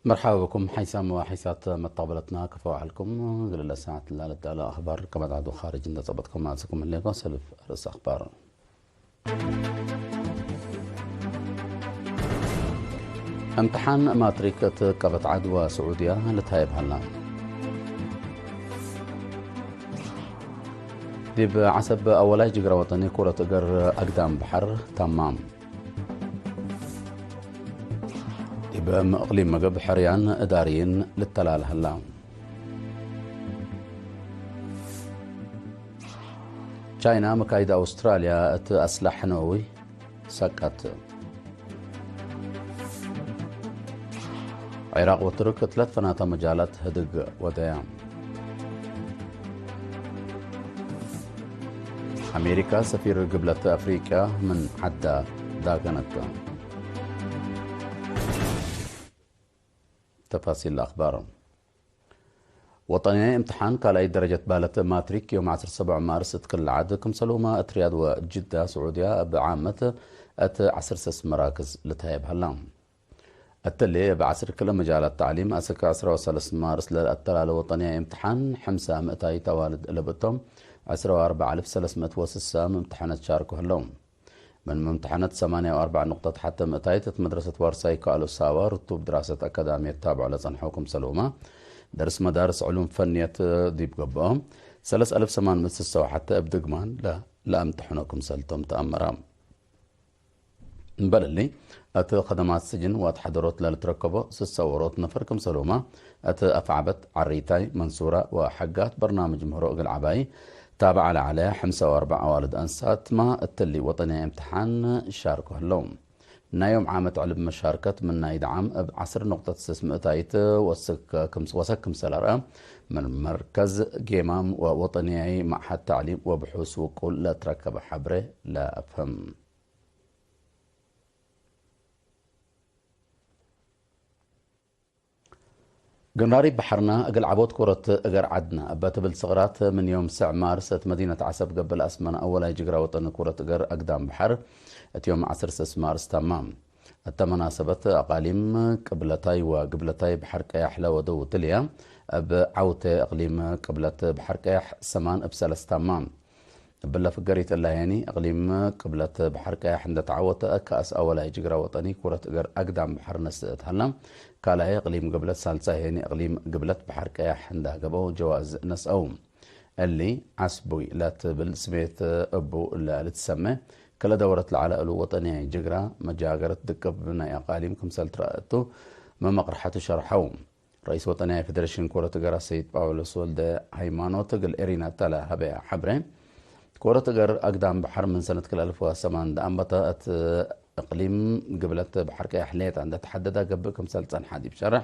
مرحبا بكم حيثما وحيثات متقبلتنا كفو عليكم. قل الله ساعة لا لدى على أخبار كما تعدوا خارج إن تبتكم مع سكم الليغو سلف رأس أخبار. امتحان ماتريك تكبت عدوى سعودية لتهايب هلا. ديب عسب أولاي جقرة وطني كرة قر أقدام بحر تمام. ዲብ እቕሊም ምግብ ሕርያን እዳርይን ልተላልሃላ። ቻይና መካይድ ኣውስትራልያ እቲ ኣስላሕ ነዊ ሰቀት። ዒራቕ ወትርክ ትለት ፈናታ መጃላት ህድግ ወደያ። ኣሜሪካ ሰፊር ግብለት ኣፍሪቃ ምን ዓዳ ዳገነት። ተፋሲል ኣኽባር። ወጠንያ እምትሓን ካልኣይ ደረጀት ባለት ማትሪክ ዮም ዓሰርተ ሰብዓ ማርስ እትክልዓድ ክምሰልኡማ እትርያድ ወጅዳ ስዑድያ ብዓመት እት ዓሰርተ ሰስ መራክዝ ልታየብሃላ። እትሌ ብዓስር ክለ መጃላት ተዕሊም ኣስክ ዕስራ ወሰለስት ማርስ ለልኣተላለ ወጠንያ እምትሓን ሕምሳ ምእታይት ኣዋልድ ለብእቶም ዕስራ ወኣርባዕ ኣልፍ ሰለስት ምእት ወስሳ ምምትሓነት ሻርኩ ህለው። ምን ምምትሓነት ሰማንያ ወኣርባዕ ንቕጠት ሓተ ምእታይት እት መድረሰት ዋርሳይ ከኣሉ ሳዋ ርቱብ ድራሰት ኣካዳሚ የታብዖ ለጸንሐው ክምሰልኡማ ደርስ መዳርስ ዕሉም ፈንየት ዲብ ገብኦ ሰለስ ኣልፍ ሰማን ምእት ስሳ ወሓተ እብ ድግማን ለ-፣ ለኣምትሕኖ ክምሰልቶም ተኣመራ። እምበልሊ፣ እቲ ኸደማት ስጅን ወኣትሓደሮት ለልትረከቦ ስሳ ወሮት ነፈር ክምሰልኡማ፣ እቲ ኣፍዓበት ዓሪታይ መንሱራ ወሐጋት በርናምጅ ምህሮ እግል ዓባይ፣ ታብዓ ለዓለ ሕምሳ ወኣርባዕ ኣዋልድ ኣንሳትማ እትሊ ወጠንያ እምትሓን ሻርኩ ህለው። ናይ ዮም ዓመት ዕልብ መሻርከት ምን ናይ ደዓም እብ ዓስር ነቑጠት ስስ ምእታይት ወስክ ክምስ-፣ ወሰክ ክምሰል ኣርአ፣ ምን መርከዝ ጌማም ወወጠንያይ ማዕሓድ ተዕሊም ወብሑስ ውቁል ለትረከበ ሓብሬ ለአፍህም። ግንራሪ በሐርና እግል ዐቦት ኩረት እገር ዐድና እበ ትብል ስቕራት ምን ዮም ስዕ ማርስ እት መዲነት ዐሰብ ገብእ ለአስመነ አወላይ ጅግራ ወጠኒ ኩረት እገር አግዳም በሐር እት ዮም ዐስር ስስ ማርስ ተማም። እተ መናሰበት አቃሊም ቅብለታይ ወግብለታይ በሐር ቀያሕ ለወደው ትልያ እብ ዐውቴ እቅሊም ቅብለት በሐር ቀያሕ ሰማን እብ ሰለስ ተማም። እብለ ፍገሪት እላ ሄኒ፣ እቅሊም ቅብለት በሐር ቀያሕ እንደ ተዓወተ፣ ከአስ አወላይ ጅግራ ወጠኒ ኩረት እገር አግዳም በሐር ነስእ እት ሀላ፣ ካልኣይ እቅሊም ግብለት፣ ሳልሳይ ሄኒ እቅሊም ግብለት በሐር ቀያሕ እንዳ ገበው ጀዋዝ ነስአው። እሊ ዓስቡይ ለትብል ስሜት እቡ ለልትሰመ፣ ክለ ደወረት ለዐለ እሉ ወጠንያይ ጅግራ መጃገረት ድቅብ ናይ አቃሊም ክምሰል ትረአ እቱ መመቅርሐቱ ሸርሐው። ረኢስ ወጠንያይ ፌደሬሽን ኮረት እገር ሰይድ ጳውሎስ ወልደ ሃይማኖት እግል ኤሪና እተ ለሀበያ ሐብሬ፣ ኮረት እገር አግዳም በሐር ምን ሰነት ክልተ አልፍ ወሰማን ደአንበተ እት እቅሊም ግብለት በሐር ቀያሕ ሌጣ እንደ ተሐደደ ገብእ ክምሰል ጸንሐ ዲብ ሸርሕ፣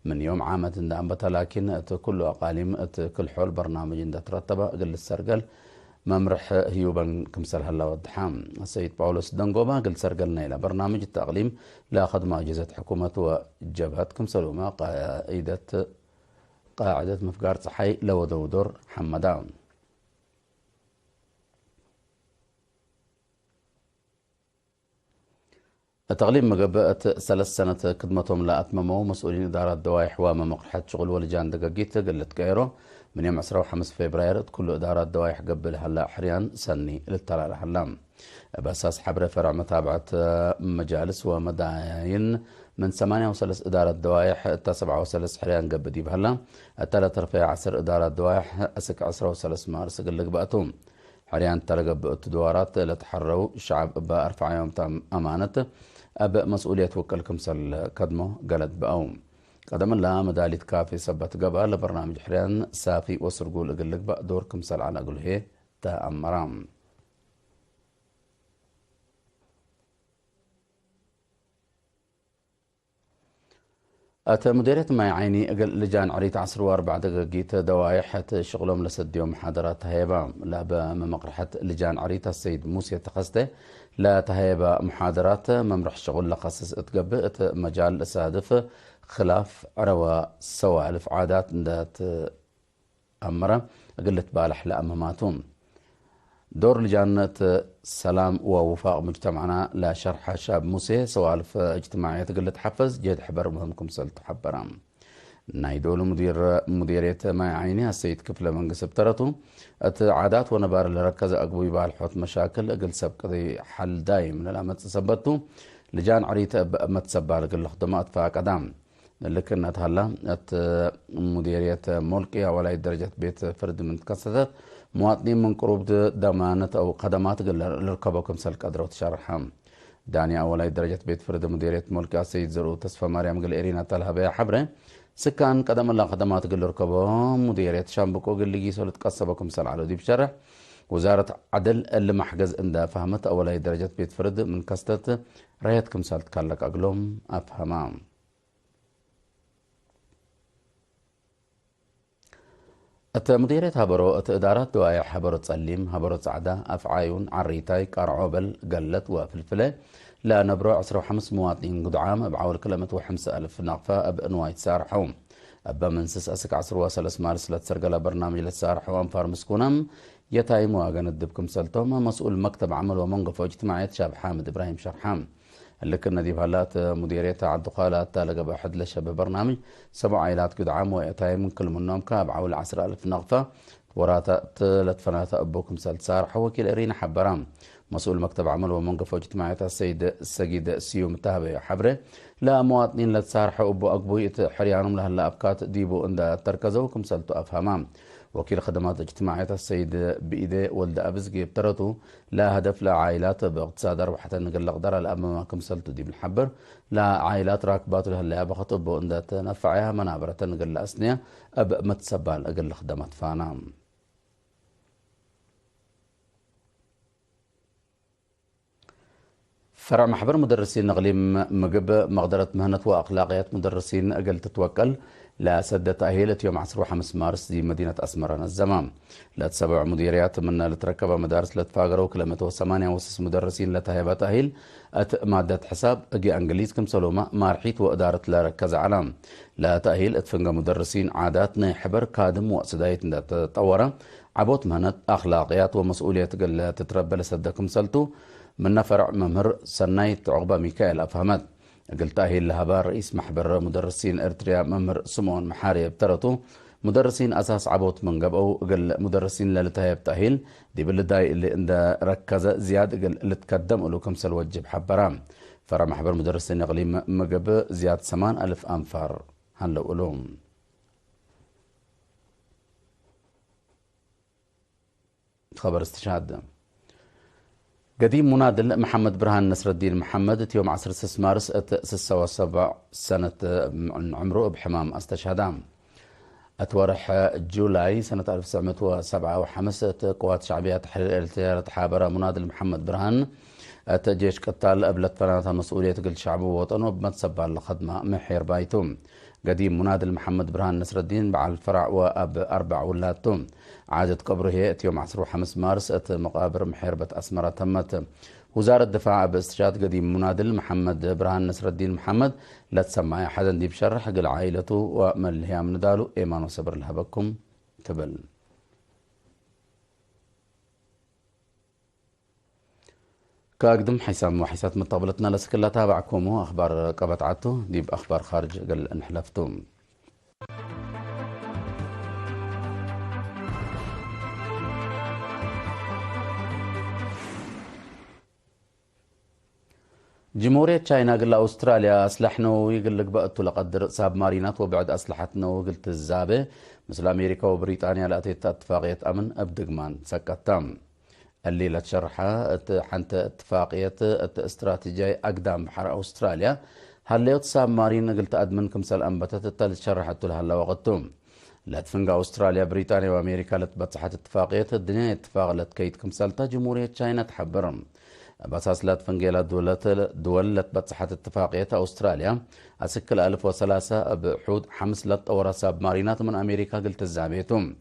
ምን ዮም ዓመት እንደ አንበተ ላኪን እት ኩሉ አቃሊም እት ክል ሖል በርናምጅ እንደ ትረተበ እግል ልሰርገል መምርሕ ህዩበን ክምሰል ሀላ ወድሓ። ሰይድ ጳውሎስ ደንጎባ እግል ሰርገል ናይላ በርናምጅ እት አቅሊም ለአኸድማ አጅህዘት ሕኩመት ወጀብሀት ክምሰልሁመ ቃዒደት፣ ቃዕደት ምፍጋር ጸሓይ ለወደው ዶር ሐመዳ። እት እቅሊም ምግብ እት ሰለስ ሰነት ክድመቶም ለአትመመው መስኡሊን እዳራት ደዋይሕ ወመመቅርሐት ሽቁል ወልጃን ደገጊት እግል ልትቀየሮ፣ ምን ዮም ዕስራ ወሐምስ ፌብራየር እት ኩሉ እዳራት ደዋይሕ ገብእ ለሀላ ሕርያን ሰኒ ልተላለ ሀላ። እብ አሳስ ሐብረ ፈርዕ መታብዐት መጃልስ ወመዳይን ምን ሰማንያ ወሰለስ እዳረት ደዋይሕ እታ ሰብዓ ወሰለስ ሕርያን ገብእ ዲብ ሀላ፣ እተ ለተርፈየ ዐስር እዳረት ደዋይሕ እስክ ዕስራ ወሰለስ ማርስ እግል ልግበእ ቱ። ሕርያን እተ ለገብእ እቱ ድዋራት ለተሐረው ሸዐብ እበ አርፈዐዮም ታም አማነት እብ መስኡልየት ውቅል ክምሰል ከድሞ ገለድ በአው። ቀደምላ መዳሊት ካፊ ሰበት ገብአ ለበርናምጅ ሕርያን ሳፊ ወስርጉል እግል ልግበእ ዶር ክምሰል ዐለ እግሉ ህዬ ተአመራ። እት ሙዴርየት ማይ ዓይኒ እግል ልጃን ዕሪት ዐስር ወአርበዕ ደገጊት ደዋይሕ እት ሽቅሎም ለሰድዮም መሓደራት ተሀየባ። ለእበ መመቅርሐት ልጃን ዕሪት አሰይድ ሙሴ ተኸስተ ለተሀየበ መሓደራት መምርሕ ሽቁል ለኸስስ እት ገብእ እት መጃል ለሳድፍ ክላፍ ዕረወ ሰዋልፍ ዓዳት እንደ ት- አመረ እግል ልትባላሕ ለአመማቱ። دور لجان سلام ووفاق مجتمعنا لا شرح شاب موسى سوالف اجتماعية قلة حفز جد حبر مهم كمسل تحبرا. ናይ ዶሉ ሙዲር ሙዲርየት ማይ ዓይኒ ኣሰይድ ክፍለ መንግስት ብተረቱ እቲ ዓዳት ወነባር ለረከዘ ኣግቡ ይባል ሖት መሻክል እግል ሰብ ቅዲ ሓል ዳይም ንላመጽ ሰበቱ ልጃን ዕሪት መትሰባል ግልኽ ድማ ኣጥፋ ቀዳም ልክነት ሃላ እቲ ሙዲርየት ሞልቂ ኣወላይ ደረጃት ቤት ፍርድ ምን ትከሰተት መዋጥኒ ምን ቅሩብ ደማነት ኣው ከደማት ግለ ልርከቦ ክምሰል ቀድረው ትሸርሐ። ዳኒ ኣወላይ ደረጃት ቤት ፍርድ ሙዲርየት ሞልቂ ኣሰይድ ዘርኡ ተስፋ ማርያም ግል ኤሪና ተልሃበያ ሓብረ ስካን ቀደም ላ ከደማት ግል ርከቦ ሙዲርየት ሻምብቆ ግል ጊሶ ልትቀሰቦ ክምሰል ዓሎ ዲብ ሸርሕ ወዛረት ዓደል እሊ ማሕገዝ እንዳ ፋህመት ኣወላይ ደረጃት ቤት ፍርድ ምን ከስተት ራየት ክምሰል ትካለቅ ኣግሎም ኣፍሃማ። እቲ ሙዲርየት ሃበሮ እቲ እዳራት ደዋየ ሃበሮ ጸሊም፣ ሃበሮ ጻዕዳ፣ ኣፍዓዩን ዓሪታይ፣ ቃርዖ በል፣ ገለት ወፍልፍለ ለነብሮ ዕስራ ወሓምስ መዋጥኒን ጉድዓም እብ ዓወል ክለመት ወሐምሳ ኣልፍ ናቕፋ እብ እንዋይ ትሳርሐው። እበ መንስስ እስክ ዓስር ወሰለስ ማርስ ለትሰርገላ በርናምጅ ለትሳርሐው ኣንፋር ምስኩናም የታይም ዋገን እድብ ክምሰልቶም መስኡል መክተብ ዓመል ወመንገፎ እጅትማዕየት ሻብ ሓምድ እብራሂም ሸርሓ። ልክነ ዲብ ሃላት ሙዲርየት ዓዲ ኳላ እታ ለገበ ሕድ ለሸበ በርናምጅ ሰብዓ ኢላት ግድዓም ወየታይም ክልምኖም ካብ ዓውል ዓስር ኣልፍ ነቕፋ ወራታ ለትፈናታ እቦ ክምሰል ትሳርሐ ወኪል እሪን ሓበራ። መስኡል መክተብ ዓመል ወመንገፎ እጅትማዕየት ኣሰይድ ሰጊድ ስዩም እተሃበዮ ሓብረ ለመዋጥኒን ለትሳርሐ እቦ ኣግቡይ እቲ ሕርያኖም ለህላ ኣብካት ዲቡ እንዳ ተርከዘው ክምሰልቱ ኣፍሃማ። ወኪል ኸደማት እጅትማዕየት ኣሰይድ ብኢደ ወልደ ኣብዝጊ ብተረቱ ለሀደፍ ለዓይላት ብእቅትሳድ ኣርባሕተ ንግል ለቅደራ ለኣመማ ክምሰልቱ ዲብ ልሓብር ለዓይላት ራክባቱ ለህለያ በኸጥቦ እንደ ተነፈዐያ መናበረተ ንግል ለኣስንያ እብ መትሰባል እግል ለኽደማት ፋና። فرع محبر مدرسين إقليم مقب مقدرة مهنة وأخلاقيات مدرسين أقل تتوكل لسدة تأهيل يوم عصر وحمس مارس دي مدينة أسمرة الزمام. لتسبع مديريات من لتركب مدارس لتفاقروا كلمة وثمانية وسس مدرسين لتهيبة تأهيل أت مادة حساب أجي أنجليز كم سلومة مارحيت وإدارة لركز علام. لتأهيل أتفنق مدرسين عادات نيحبر كادم وأسدايت تطورة ዓቦት ምህነት ኣኽላቕያት ወመስኡልየት እግል ትትረበ ለሰደ ክምሰልቱ፣ ምነ ፈርዕ መምህር ሰናይት ዑቕበ ሚካኤል ኣፍሀመት። እግል ተእሂል ለሀባ ርኢስ ማሕበር ሙደርሲን ኤርትርያ መምህር ስምኦን መሓሪ እብ ተረቱ፣ ሙደርሲን ኣሳስ ዓቦት ምን ገብአው እግል ሙደርሲን ለልትሀየብ ተእሂል፣ ዲብ ልዳይ እሊ እንደ ረከዘ ዝያድ እግል ልትከደም እሉ ክምሰል ወጅብ ሐበራ። ፈርዕ ማሕበር ሙደርሲን እቅሊም ምግብ ዝያድ ሰማን ኣልፍ ኣንፋር ሀለው እሉ። خبر استشهاد. قديم مناضل محمد برهان نصر الدين محمد يوم عصر سس مارس ات سسة وسبع سنة عمره بحمام استشهد. اتورح جولاي سنة ألف وتسعمية وسبعة وخمسين قوات شعبية تحرير الارتيار تحابر مناضل محمد برهان ات جيش قتال ابلت فناتا مسؤولية قل شعب ووطنه بمتسبة لخدمة محير بايتو. قديم مناضل محمد برهان نصر الدين بعل فرع وأب أربع ولاته. عادة قبره هي يوم عصر وحمس مارس ات مقابر محيربة أسمرة تمت. وزارة الدفاع باستشهاد قديم مناضل محمد برهان نصر الدين محمد لا تسمع أحدا دي بشرح قل عائلته وملهيام ندالو إيمان وصبر لهبكم تبل. كأقدم حسام وحسات متقبلتنا لسكلا تابعكم أخبار قبت عتو ديب أخبار خارج قل انحلفتم. جمهورية تشاينا قل أستراليا أسلحة نووية قل لقبأتو لقدر ساب مارينات وبعد أسلحة نووية قل تزابة مثل أمريكا وبريطانيا لأتيت اتفاقية أمن أبدقمان سكتام. اللي لا تشرحها ات-، حنت اتفاقية ات-، استراتيجية أقدام بحر أستراليا. هل يوت ساب مارين قلت أدمن كمسال أنبتت التالت شرحت لها اللوغتهم. لا تفنق أستراليا، بريطانيا وأمريكا لتبتصحت اتفاقية الدنيا اتفاق لتكيت كمسالتا جمهورية تشاينا تحبرم. بساس لا تفنق إلى دولة، دول لتبتصحت اتفاقية أستراليا. أسكل ألف وثلاثة بحود حمس لتطور ساب مارينات من أمريكا قلت الزابيتم.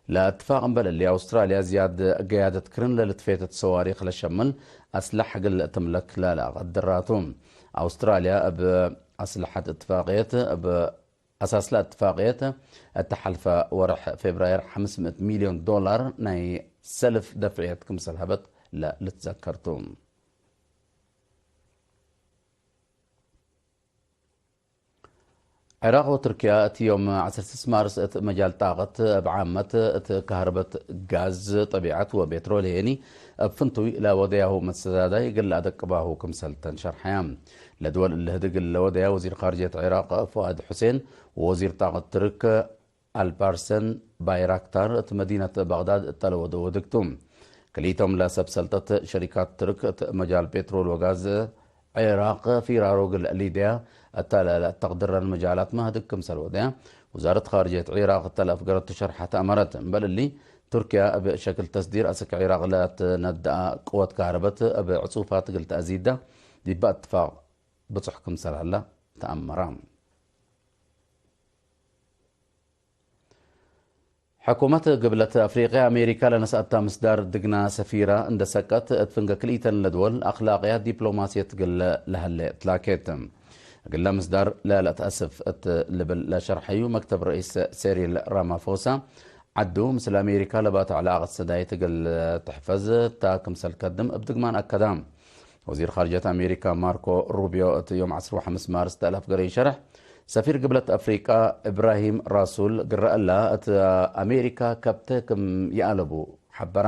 لاتفاق بل اللي أستراليا زياد قيادة كرن للتفيتة صواريخ لشمل أسلحة قل تملك لا لا قدراتهم. أستراليا بأسلحة اتفاقية ب أساس لا اتفاقية التحالف ورح فبراير خمسمية مليون دولار ناي ሰልፍ ደፍዕየት ክምሰል ሃበት ለልትዘከርቱ። ዒራቕ ወቱርኪያ እቲ ዮም ዓሰርተ ስድስት ማርስ እቲ መጃል ጣቐት ኣብ ዓመት እቲ ካህርበት ጋዝ ጠቢዓት ወቤትሮል ሄኒ ኣብ ፍንቱይ ለወደያሁ መሰዳዳይ ግላ ደቅባሁ ክምሰል ተንሸርሐያ። ለድወል እልህድግ ለወደያ ወዚር ካርጀት ዒራቕ ፉኣድ ሑሴን ወወዚር ጣቐት ትርክ ኣልፓርሰን ባይራክታር እቲ መዲነት ባግዳድ እተለወደ ወድግቱ። ክልኢቶም ለሰብ ሰልጠት ሸሪካት ትርክ እቲ መጃል ፔትሮል ወጋዝ ዒራቕ ፊራሮ ግል ሊድያ እተለለ ተቕድረን መጃላት ማህድግ ክምሰል ወደያ። ውዛረት ኻርጀት ዒራቕ እተለ ኣፍገረቱ ሸርሓት ኣመረት እምበልሊ ቱርኪያ ኣብ ሸክል ተስዲር ኣሰክ ዒራቕ ለትነድኣ ቅወት ካህርበት ኣብ ዕጹፋት ግል ተኣዚዳ ዲባ እትፋቕ ብጹሕ ክምሰል ኣላ ተኣመራ። ሕኩመት ግብለት ኣፍሪቃ ኣሜሪካ ለነስኣታ ምስዳር ድግና ሰፊራ እንደ ሰቀት እት ፍንገ ክልኢተን ለድወል ኣኽላቅያ ዲፕሎማስየት ግለ ለሀለ ትላኬት። ግለ ምስዳር ለለትኣስፍ እት ልብል ለሸርሐዩ መክተብ ረኢስ ሴሪል ራማፎሳ ዓዱ ምስል ኣሜሪካ ለባታ ዕላቀት ሰዳይት ግል ትሕፈዝ እታ ክምሰል ከድም እብ ድግማን ኣከዳ። ወዚር ኻርጀት ኣሜሪካ ማርኮ ሩቢዮ እቲ ዮም ዓሰርተ ሓሙሽተ ማርስ ተእላፍ ገረይ ሸርሕ ሰፊር ግብለት ኣፍሪቃ ኢብራሂም ራሱል ግረአላ እቲ ኣሜሪካ ከብተ ክም ይኣለቡ ሓበራ።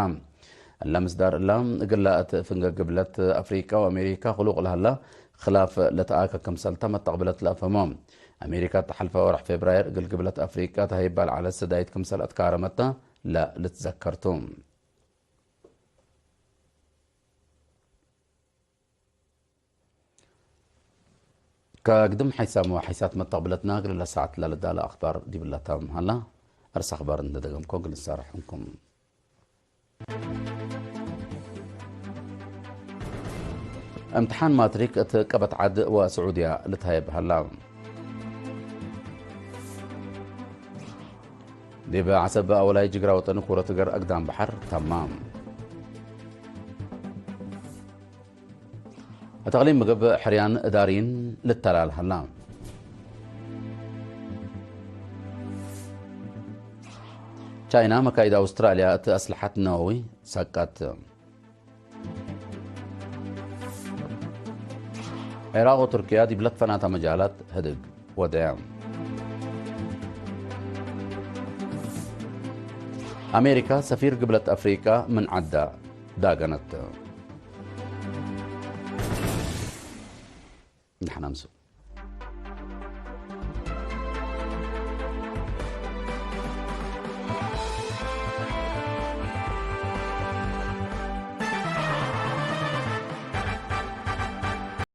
እላ ምስዳር እላ እግላ እቲ ፍንገ ግብለት ኣፍሪቃ ወኣሜሪካ ክሉቅ ለሃላ ክላፍ ለተኣከ ክምሰልታ መተቅብለት ለኣፈሞ። ኣሜሪካ ተሓልፈ ወርሕ ፌብራየር እግል ግብለት ኣፍሪቃ ተሃይባ ለዓለ ሰዳይት ክምሰል ኣትካረመታ ለልትዘከርቱ። ከግድም ሓይሳም ወሓይሳት መተቕብለትና ግልለ ሰዓት ላለዳለ ኣኽባር ዲብላታ ምሃላ። ኣርስ ኣኽባር እንደደገምኮ ግልሳርሕንኩም። እምትሓን ማትሪክ እቲ ቀበት ዓድ ወስዑድያ ልትሃየ ብሃላ። ዲብ ዓሰብ ኣወላይ ጅግራ ወጠን ኩረት ገር ኣግዳም በሓር ተማም። እተቕሊም ምግብ ሕርያን እዳሪን ልተላልሃላ። ቻይና መካይድ ኣውስትራልያ እቲ ኣስልሓት ነወዊ ሰቀት። ዒራቕ ወቱርክያ ዲብ ለትፈናታ መጃላት ህድግ ወደያ። ኣሜሪካ ሰፊር ግብለት ኣፍሪቃ ምን ዓዳ ዳገነት። ንሕና ምስ